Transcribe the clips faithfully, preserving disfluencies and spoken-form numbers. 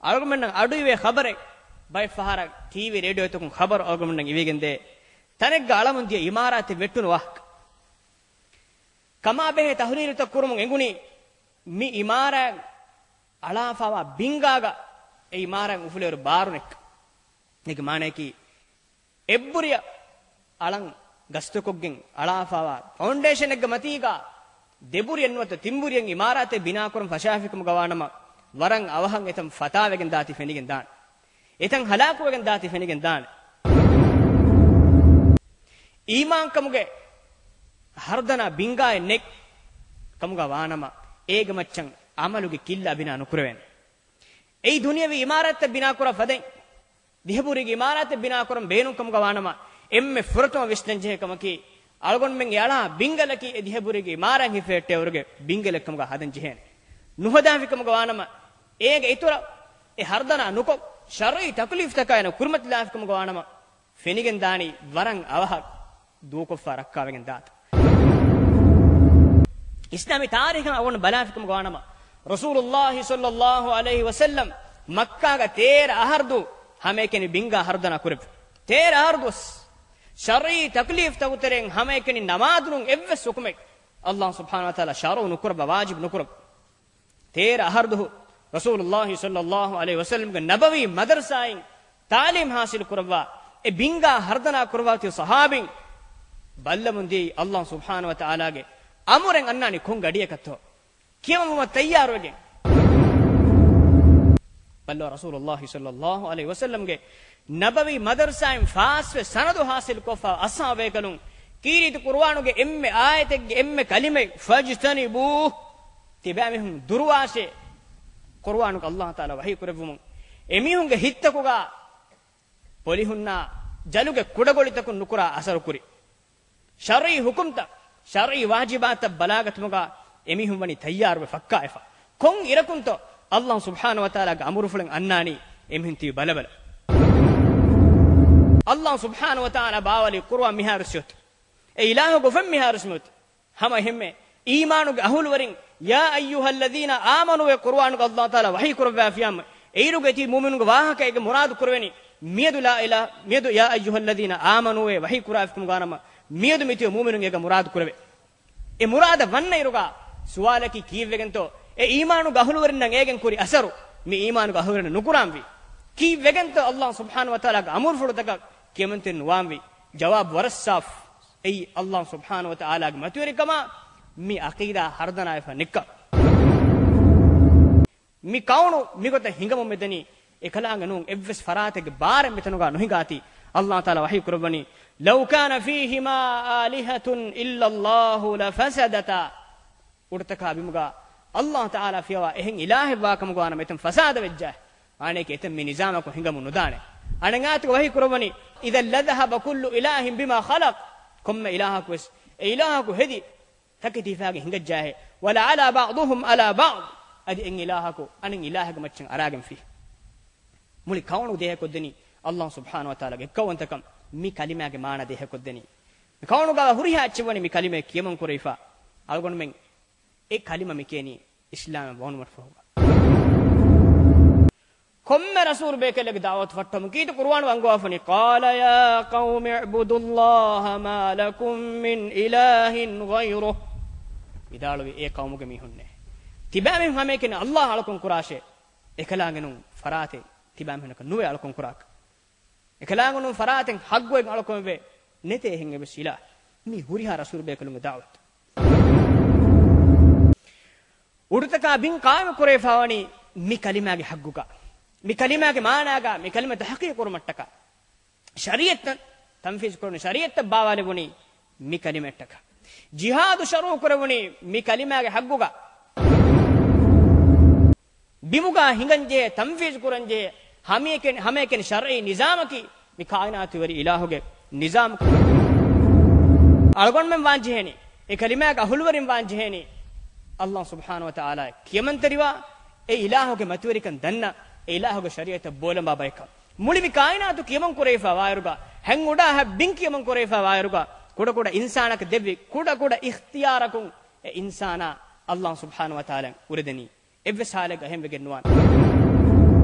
އަޅުގަނޑުމެންނަށް އަޑުއިވޭ ޚަބަރެއް، ބައެއް ފަހަރަށް ޓީވީ ރޭޑިއޯތަކުން ޚަބަރު އަޅުގަނޑުމެންނަށް އިވިގެންދޭ، ތަނެއްގަ އަޅަމުން ދިޔަ އިމާރާތެއް ވެއްޓުނު ވާހަކަ. ކަމާބެހޭ ތަހުލީލުތައް ކުރުމުން އެނގުނީ، މި އިމާރާތް އަޅާފައިވާ ބިންގާގަ އެ އިމާރާތް އުފުލޭއިރު ބާރު ނެއްކަން. އޭގެ މާނައަކީ، އެއްބުރިއަށް އަޅަން ގަސްތުކޮށްގެން އަޅާފައިވާ ފައުންޑޭޝަނެއްގެ މަތީގަ ދެބުރިއެއް ނުވަތަ ތިންބުރިއެއް އިމާރާތެއް ބިނާކުރަން ފަށާފިކަމުގަ ވާނަމަ، ވަރަށް އަވަހަށް އެތަން ފަތާވެގެން ދާތީ ފެނިގެން ދާނެ. އެތަން ހަލާކުވެގެން ދާތީ ފެނިގެން ދާނެ. އީމާންކަމުގެ ހަރުދަނާ ބިންގާއެއް ނެތް ކަމުގަ ވާނަމަ، އޭގެ މައްޗަށް އަމަލުގެ ކިއްލާ ބިނާ ނުކުރެވޭނެ. އެއީ ދުނިޔަވީ އިމާރާތްތައް ބިނާކުރާ ފަދައިން، ދިހަބުރީގެ އިމާރާތެއް ބިނާކުރަން ބޭނުންކަމުގަ ވާނަމަ، އެންމެ ފުރަތަމަ ވިސްނަންޖެހޭ ކަމަކީ، އަޅުގަނޑުމެން އެ އަޅާ ބިންގަލަކީ އެ ދިހަބުރީގެ އިމާރާތް ހިފެހެއްޓޭވަރުގެ ބިންގަލެއްކަމުގަ ހަދަންޖެހޭނެ. ނުހަދާފިކަމުގަ ވާނަމަ، އޭގެ އިތުރަށް އެ ހަރުދަނާ ނުކޮށް، ޝަރުޢީ ތަކުލީފްތަކާއިނަ ކުރިމަތިލާފިކަމުގަ ވާނަމަ، ފެނިގެން ދާނީ ވަރަށް އަވަހަށް ދޫކޮށްފަ ރައްކާވެގެން ދާތަން. އިސްލާމީ ތާރީޚަށް އަޅުގަނޑު ބަލާފިކަމުގަ ވާނަމަ، ރަސޫލުﷲ ޞައްލަﷲ ޢަލައިހި ވަސައްލަމް މައްކާގަ ތޭރަ އަހަރު ދުވަސް ހަމައެކަނި ބިންގާ ހަރުދަނާ ކުރެއްވި. ތޭރަ އަހަރު ދުވަސް ޝަރުޢީ ތަކުލީފްތަކުގެ ތެރެއިން ހަމައެކަނި ނަމާދު ނޫން އެއްވެސް ޙުކުމެއް އަﷲ ސުބްޙާނަހޫ ވަތަޢާލާ ޝަރުޢު ނުކުރައްވާ، ވާޖިބު ނުކުރައްވާ. ތޭރަ އަހަރު ދުވަހު ރަސޫލުﷲ ޞައްލަﷲ ޢަލައިހި ވަސައްލަމްގެ ނަބަވީ މަދަރުސާއިން ތާލީމް ޙާޞިލު ކުރައްވާ، އެ ބިންގާ ހަރުދަނާ ކުރައްވާތީ ޞަޙާބީން ބައްލަމުން ދިޔައީ އަﷲ ސުބްޙާނަހޫ ވަތަޢާލާގެ އަމުރެއް އަންނާނީ ކޮން ގަޑިއަކަށްތޯ ކިޔަމަންވުމަށް ތައްޔާރުވެގެން. ބައްލަވާ، ރަސޫލުﷲ ޞައްލަﷲ ޢަލައިހި ވަސައްލަމްގެ ނަބަވީ މަދަރުސާއިން ފާސްވެ ސަނަދު ޙާޞިލު ކޮށްފަ އަޞްޙާބޭކަލުން ކީރިތި ޤުރުއާނުގެ އެންމެ އާޔަތެއްގެ އެންމެ ކަލިމައެއް، "ފަޖްތަނިބޫ"، ތިބާމީހުން ދުރުވާށޭ، ޤުރުއާނުގެ އަﷲ ތަޢާލާ ވަޙީ ކުރެއްވުމުން، އެމީހުންގެ ހިތްތަކުގަ ޕޮލިހުންނާ ޖަލުގެ ކުޑަގޮޅިތަކުން ނުކުރާ އަސަރު ކުރި. ޝަރުޢީ ޙުކުމްތައް، ޝަރުޢީ ވާޖިބާތައް ބަލާގަތުމުގަ އެމީހުން ވަނީ ތައްޔާރުވެ ފައްކާވެފަ. ކޮން އިރަކުންތޯ އަﷲ ސުބްޙާނަހޫ ވަތަޢާލާގެ އަމުރުފުޅެއް އަންނާނީ އެމީހުން ތިބި ބަލަބަލަ. އަﷲ ސުބްޙާނަހޫ ވަތަޢާލާ ބާވަލީ ޤުރުއާން މިހާރު ސިއޮތު. އެ އިލާހުގެ އުފެން މިހާރު ސިއޮތު. ހަމަ އެހެންމެ އީމާނުގެ އަހުލުވެރިން، "ޔާ އައްޔުހައްލަޛީނަ އާމަނޫ" އޭ ޤުރުއާނުގެ އަﷲ ތަޢާލާ ވަޙީ ކުރައްވާފިޔާމަ، އޭރުގައި ތިބި މުއުމިނުންގެ ވާހަކަ އޭގެ މުރާދު ކުރެވެނީ، މިއަދު ލާ އިލާ، މިއަދު "ޔާ އައްޔުހައްލަޛީނަ އާމަނޫ" އޭ ވަޙީ ކުރާފިކަމުގަ ވާނަމަ، މިއަދު މިތިބި މުއުމިނުން އޭގެ މުރާދު ކުރެވޭ. އެ މުރާދަށް ވަންނައިރުގަ ސުވާލަކީ ކީއްވެގެންތޯ އެ އީމާނުގެ އަހުލުވެރިންނަށް އޭގެން ކުރި އަސަރު މި އީމާނުގެ އަހުލުވެރިންނަށް ނުކުރާންވީ؟ ކީއްވެގެންތޯ އަﷲ ސުބްޙާނަހޫ ވަތަޢާލާގެ އަމުރުފުޅުތަކަށް ކިޔަމަންތެރި ނުވާންވީ؟ ޖަވާބު ވަރަށް ސާފު. އެއީ އަﷲ ސުބްޙާނަހޫ ވަތަޢާލާގެ މަތިވެރިކަމާ މި ޢަޤީދާ ހަރުދަނާވެފަ ނެއްކަން. މި ކައުނު މިގޮތަށް ހިނގަމުން މިދަނީ އެކަލާނގެ ނޫން އެއްވެސް ފަރާތެއްގެ ބާރެއް މިތަނުގަ ނުހިނގާތީ. އަﷲ ތަޢާލާ ވަޙީ ކުރައްވަނީ، "لَوْ كَانَ فِيهِمَا آلِهَةٌ إِلَّا اللَّهُ لَفَسَدَتَا." އުޑުތަކާ ބިމުގަ އަﷲ ތަޢާލާ ފިޔަވާ އެހެން އިލާހެއް ވާކަމުގަ ވާނަމަ އެތަން ފަސާދަ ވެއްޖާ. އާނއެކޭ އެތަން މި ނިޒާމަކު ހިނގަމުން ނުދާނެ. އަނެއް އާޔަތުގަ ވަޙީ ކުރައްވަނީ، "إِذًا لَذَهَبَ كُلُّ إِلَٰهٍ بِمَا خَلَقَ." ކޮންމެ އިލާހަކު ވެސް އެ އިލާހަކު ހެދި ތަކެތި ހިފާގެން ހިނގައްޖާހޭ. "وَلَعَلَا بَعْضُهُمْ عَلَىٰ بَعْضٍ." އަދި އެއް އިލާހަކު އަނެއް އިލާހެއްގެ މައްޗަށް އަރާގެންފި. މުޅި ކައުނު ދޭހަކޮށްދެނީ އަﷲ ސުބްޙާނަހޫ ވަތަޢާލާގެ އެއްކައުވަންތަކަން. މި ކަލިމާގެ މާނަ ދޭހަކޮށްދެނީ. މި ކައުނުގަ ހުރިހާ އެއްޗެއް ވަނީ މި ކަލިމައެއް ކިޔަމަން ކުރެވިފަ. އަޅުގަނޑުމެން އެ ކަލިމަ މި ކިޔަނީ އިސްލާމް ވަނުމަށްފަހުގަ. ކޮންމެ ރަސޫލު ބޭކަލެއްގެ ދަޢުވަތު ފައްޓަމުން ކީރިތި ޤުރުއާނު އަންގަވާފަނީ، "قَالَ يَا قَوْمِ اعْبُدُوا اللَّهَ مَا لَكُم مِّنْ إِلَٰهٍ غَيْرُهُ." ވިދާޅުވި، އޭ ޤައުމުގެ މީހުންނޭ، ތިބާމީހުން ހަމައެކަނި އަﷲ އަޅުކަން ކުރާށޭ. އެކަލާނގެ ނޫން ފަރާތެއް ތިބާމީހުންނަކަށް ނުވޭ އަޅުކަން ކުރާކަށް. އެކަލާނގެ ނޫން ފަރާތެއް ޙައްޤުވެގެން އަޅުކަން ވޭ، ނެތޭ އެހެން އެއްވެސް އިލާހެއް. މީ ހުރިހާ ރަސޫލު ބޭކަލުންގެ ދަޢުވަތު. އުޑުތަކާ ބިން ޤާއިމު ކުރެވިފަވަނީ މި ކަލިމާގެ ޙައްޤުގަ، މި ކަލިމާގެ މާނާގަ، މި ކަލިމަ ތަޙްޤީޤު ކުރުމަށްޓަކާ. ޝަރީޢަތްތައް ތަންފީޒު ކުރަނީ، ޝަރީޢަތްތައް ބާވާލެވުނީ މި ކަލިމައަށްޓަކާ. ޖިހާދު ޝަރުޢު ކުރެވުނީ މި ކަލިމާގެ ޙައްޤުގަ. ބިމުގަ ހިނގަންޖެހޭ، ތަންފީޒު ކުރަންޖެހޭ، ހަމައެކަނި، ހަމައެކަނި ޝަރްޢީ ނިޒާމަކީ، މި ކާއިނާތުވެރި އިލާހުގެ ނިޒާމަކީ. އަޅުގަނޑުމެން ވާންޖެހޭނީ، އެ ކަލިމާގެ އަހުލުވެރިން ވާންޖެހޭނީ، ﷲ ސުބްޙާނަހޫ ވަތަޢާލާ ކިޔަމަންތެރިވާ، އެ އިލާހުގެ މަތިވެރިކަން ދަންނަ، އެ އިލާހުގެ ޝަރީޢަތަށް ބޯލަނބާ ބަޔަކަށް. މުޅި މި ކާއިނާތު ކިޔަމަން ކުރެވިފަ ވާއިރުގަ، ހެން އުޑާ ހަ ބިން ކިޔަމަން ކުރެވިފަ ވާއިރުގަ، ކުޑަކުޑަ އިންސާނަކަށް ދެއްވި ކުޑަކުޑަ އިޚްތިޔާރަކުން އެ އިންސާނާ ﷲ ސުބްޙާނަހޫ ވަތަޢާލާ އުރެދެނީ. އެއްވެސް ހާލެއްގަ އެހެން ވެގެން ނުވާނެ.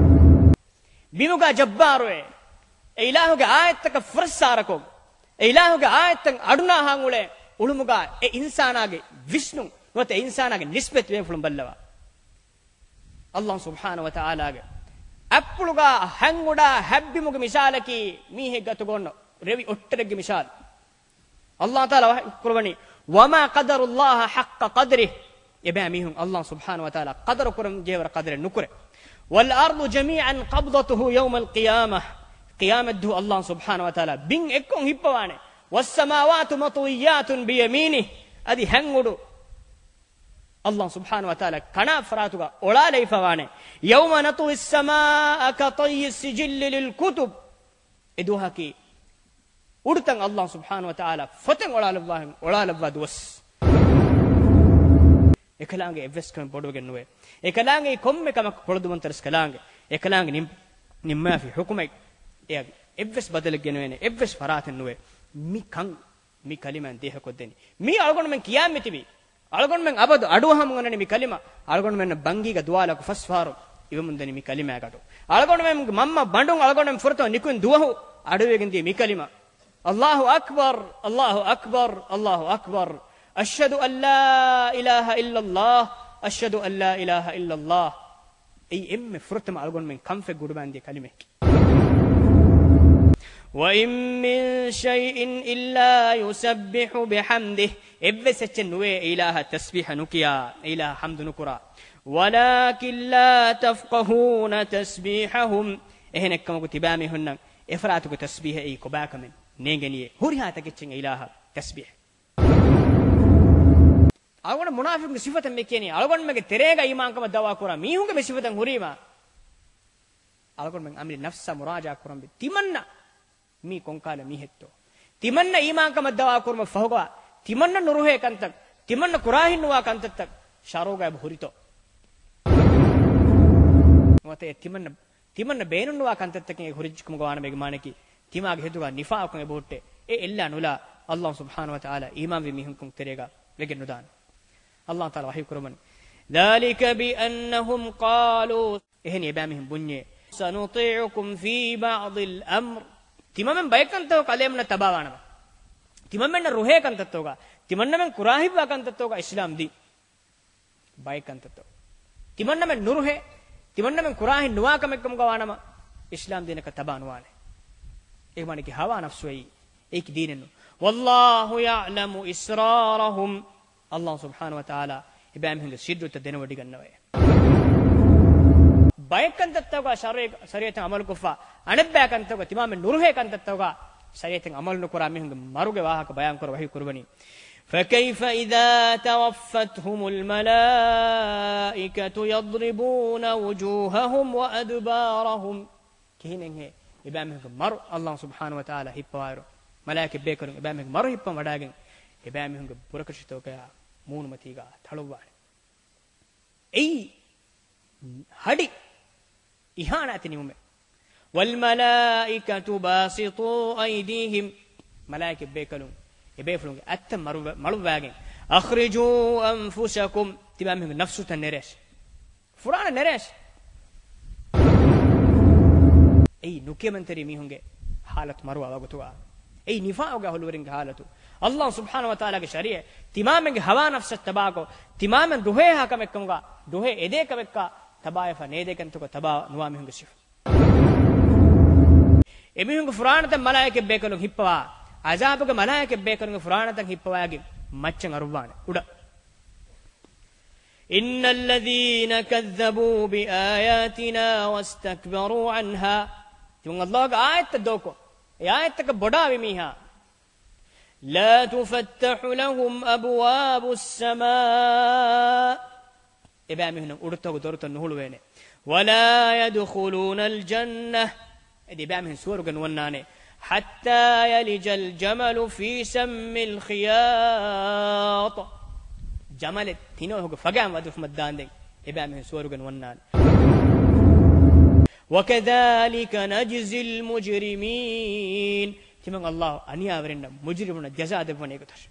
ބިމުގާ ޖައްބާރުއޭ، އެ އިލާހުގެ އާޔަތްތަކަށް ފުރައްސާރަކޮށް، އެ އިލާހުގެ އާޔަތްތައް އަޑުނާހާން އުޅޭ އުޅުމުގާ އެ އިންސާނާގެ ވިސްނުން ނުވަތަ އެ އިންސާނާގެ ނިސްބަތް ބޭފުޅުން ބައްލަވާ. އައްލާހު ސުބްޙާނަހު ވަތަޢާލާގެ އަތްޕުޅުގާ ހަންގުޑާ ހަތްބިމުގެ މިސާލަކީ މީހެއްގެ އަތުގަ އޮންނަ ރެވި އޮއްޓަރެއްގެ މިސާލު. އައްލާހު ތަޢާލާ ވަޙީ ކުރައްވަނީ، "وما قدروا الله حق قدره." އެބައިމީހުން އައްލާހު ސުބްޙާނަހު ވަތަޢާލާ ޤަދަރު ކުރަން ޖެހޭވަރަށް ޤަދަރެއް ނުކުރޭ. "والأرض جميعا قبضته يوم القيامة." ޤިޔާމަތްދުވަހު އައްލާހު ސުބްޙާނަހު ވަތަޢާލާ ބިން އެއްކޮށް ހިއްޕަވާނެ. "والسماوات مطويات بيمينه." އަދި ހަތް އުޑު އައްލާހު ސުބްޙާނަހު ވަތަޢާލާ ކަނާ ފަރާތުގަ އޮޅާލައިފަވާނެ. "يوم نطوي السماء كطي السجل للكتب." އެދުވަހަކީ އުޑުތައް އައްލާހު ސުބްޙާނަހު ވަތަޢާލާ ފޮތެއް އޮޅާލައްވާހެން އޮޅާލައްވާ ދުވަސް. އެކަލާނގެ އެއްވެސް ކަމެއް ބޮޑުވެގެން ނުވޭ. އެކަލާނގެ ކޮންމެ ކަމަކު ޕޮޅުދުމަންތެރިސް ކަލާނގެ. އެކަލާނގެ ނިން-، ނިންމާފި ޙުކުމެއް އެއަށް އެއްވެސް ބަދަލެއް ގެނެވޭނެ އެއްވެސް ފަރާތެއް ނުވޭ. މި ކަން، މި ކަލިމާއިން ދޭހަކޮށްދެނީ. މީ އަޅުގަނޑުމެން ކިޔާން މިތިބީ. އަޅުގަނޑުމެން އަބަދު އަޑުއަހަމުން އަންނަނީ މި ކަލިމަ. އަޅުގަނޑުމެންނަށް ބަންގީގަ ދުވާލަކު ފަސް ފަހަރު އިވެމުންދަނީ މި ކަލިމާގެ އަޑު. އަޅުގަނޑުމެންގެ މަންމަ ބަނޑުން އަޅުގަނޑުމެން ފުރަތަމަ ނިކުތް ދުވަހު އަޑުއިވިގެން ދިޔަ މި ކަލިމަ. الله أكبر، الله أكبر، الله أكبر. أشهد أن لا إله إلا الله، أشهد أن لا إله إلا الله. އެއީ އެންމެ ފުރަތަމަ އަޅުގަނޑުމެން ކަންފަތް ގުޑުބައިން ދިޔަ ކަލިމައެއް. وإن من شيء إلا يسبح بحمده. އެއްވެސް އެއްޗެއް ނުވޭ އެ އިލާހަށް ތަސްބީޙަ ނުކިޔާ، އެ އިލާހަށް ޙަމްދު ނުކުރާ. ولكن لا تفقهون تسبيحهم. އެހެނެއްކަމަކު ތިބާމީހުންނަށް އެފަރާތުގެ ތަސްބީޙަ އެއީ ކޮބާކަމެއް ނޭނގެނީއޭ. ހުރިހާ ތަކެއްޗެއް އެ އިލާހަށް ތަސްބީޙަ. އަޅުގަނޑު މުނާފިޤުންގެ ސިފަތައް މި ކިޔަނީ. އަޅުގަނޑުމެންގެ ތެރޭގަ އީމާންކަމަށް ދަޢުވާ ކުރާ މީހުންގެ މި ސިފަތައް ހުރީމާ، އަޅުގަނޑުމެން އަމިއްލަ ނަފްސާ މުރާޖަޢާ ކުރަންވީ. ތިމަންނަ މީ ކޮންކާލަ މީހެއްތޯ؟ ތިމަންނަ އީމާންކަމަށް ދަޢުވާ ކުރުމަށް ފަހުގަ، ތިމަންނަ ނުރުހޭ ކަންތައް، ތިމަންނަ ކުރާހިންނުވާ ކަންތައްތައް ޝަރުޢުގައި އެބަ ހުރިތޯ؟ ނުވަތަ އެ ތިމަންނަ، ތިމަންނަ ބޭނުންނުވާ ކަންތައްތަކެއް އެ ހުރިއްޖެކަމުގަ ވާނަމަ އޭގެ މާނައަކީ ތިމާގެ ހިތުގަ ނިފާޤުކަން އެބަހުއްޓޭ. އެ އެއްލާ ނުލާ އައްލާހު ސުބްޙާނަހު ވަތަޢާލާ އީމާންވި މީހުންކުން ތެރޭގަ ވެގެން ނުދާނެ. އައްލާހު ތަޢާލާ ވަޙީ ކުރައްވަނީ، ذلك بأنهم قالوا. އެހެނީ އެބައިމީހުން ބުންޏޭ، سنطيعكم في بعض الأمر. ތިމަމެން ބައެއް ކަންތަކަކު އަލޭމަނަށް ތަބާވާނަމަ، ތިމަމެންނަށް ރުހޭ ކަންތައްތަކުގަ، ތިމަންނަމެން ކުރާހިތްވާ ކަންތައްތަކުގަ އިސްލާމް ދީން. ބައެއް ކަންތައްތައް ތިމަންނަމެން ނުރުހޭ، ތިމަންނަމެން ކުރާހިތް ނުވާ ކަމެއްކަމުގަ ވާނަމަ، އިސްލާމް ދީނަކަށް ތަބާ ނުވާނެ. އޭގެ މާނައަކީ ހަވާ ނަފްސު އެއީ، އެއީކީ ދީނެއް ނޫން. والله يعلم إسرارهم. އައްލާހު ސުބްޙާނަހު ވަތަޢާލާ އެބައިމީހުންގެ ސިއްރުތައް ދެނެވޮޑިގަންނަވައޭ. ބައެއް ކަންތައްތަކުގަ ޝަރީ-، ޝަރީޢަތަށް ޢަމަލުކޮށްފަ، އަނެއްބައި ކަންތަކުގަ ތިމާމެން ނުރުހޭ ކަންތައްތަކުގަ ޝަރީޢަތަށް ޢަމަލު ނުކުރާ މީހުންގެ މަރުގެ ވާހަކަ ބަޔާންކުރަ ވަޙީ ކުރައްވަނީ. فكيف إذا توفتهم الملائكة يضربون وجوههم وأدبارهم. ކިހިނެއްހޭ؟ އެބައިމީހުންގެ މަރު އައްލާހު ސުބްޙާނަހު ވަތަޢާލާ ހިއްޕަވާއިރު، މަލާއިކަ ބޭކަލުން އެބައިމީހުންގެ މަރު ހިއްޕަން ވަޑައިގެން، އެބައިމީހުންގެ ބުރަކަށިތަކުގަ މޫނުމަތީގަ ތަޅުއްވާނެ. އެއީ ހަޑި އިހާނާތެއް ނިމުމެއް. والملائكة باسطو أيديهم. މަލާއިކަ ބޭކަލުން އެބޭފުޅުންގެ އަތްތައް މަރު-، މަޅުއްވާގެން، أخرجوا أنفسكم. ތިބާމީހުންގެ ނަފްސުތައް ނެރޭށޭ. ފުރާނަ ނެރޭށޭ. އެއީ ނުކިޔަމަންތެރި މީހުންގެ ހާލަތު މަރުވާ ވަގުތުގަ. އެއީ ނިފާޤުގެ އަހުލުވެރިންގެ ހާލަތު. އައްލާހު ސުބްޙާނަހު ވަތަޢާލާގެ ޝަރީޢަތް ތިމާމެންގެ ހަވާ ނަފްސަށް ތަބާކޮށް، ތިމާމެން ރުހޭހާ ކަމެއްކަމުގަ، ރުހޭ އެދޭ ކަމެއްކަ ތަބާވެފަ ނޭދޭ ކަންތަކު ތަބާ ނުވާ މީހުންގެ ސިފަ. އެމީހުންގެ ފުރާނަތައް މަލާއިކަ ބޭކަލުން ހިއްޕަވާ، ޢަޒާބުގެ މަލާއިކަ ބޭކަލުންގެ ފުރާނަތައް ހިއްޕަވާގެން މައްޗަށް އަރުއްވާނެ އުޑަށް. إن الذين كذبوا بآياتنا واستكبروا عنها. ތިމަން އައްލާހުގެ އާޔަތްތައް ދޯކޮށް، އެ އާޔަތްތަކަށް ބޮޑާވި މީހާ. لا تفتح لهم أبواب السماء. އެބައިމީހުންނަށް އުޑުތަކުގެ ދޮރުތައް ނުހުޅުވޭނެ. ولا يدخلون الجنة. އަދި އެބައިމީހުން ސުވަރުގެ ނުވަންނާނެ. حتى يلج الجمل في سم الخياط. ޖަމަލެއް ތިނޯހުގެ ފަގާން ވަދެފުމަށް ދާންދެން އެބައިމީހުން ސުވަރުގެ ނުވަންނާނެ. وكذلك نجزي المجرمين. ތިމަން އައްލާހު އަނިޔާވެރިންނަށް، މުޖްރިމުންނަށް ޖަޒާ ދެއްވަނީ އެގޮތަށް.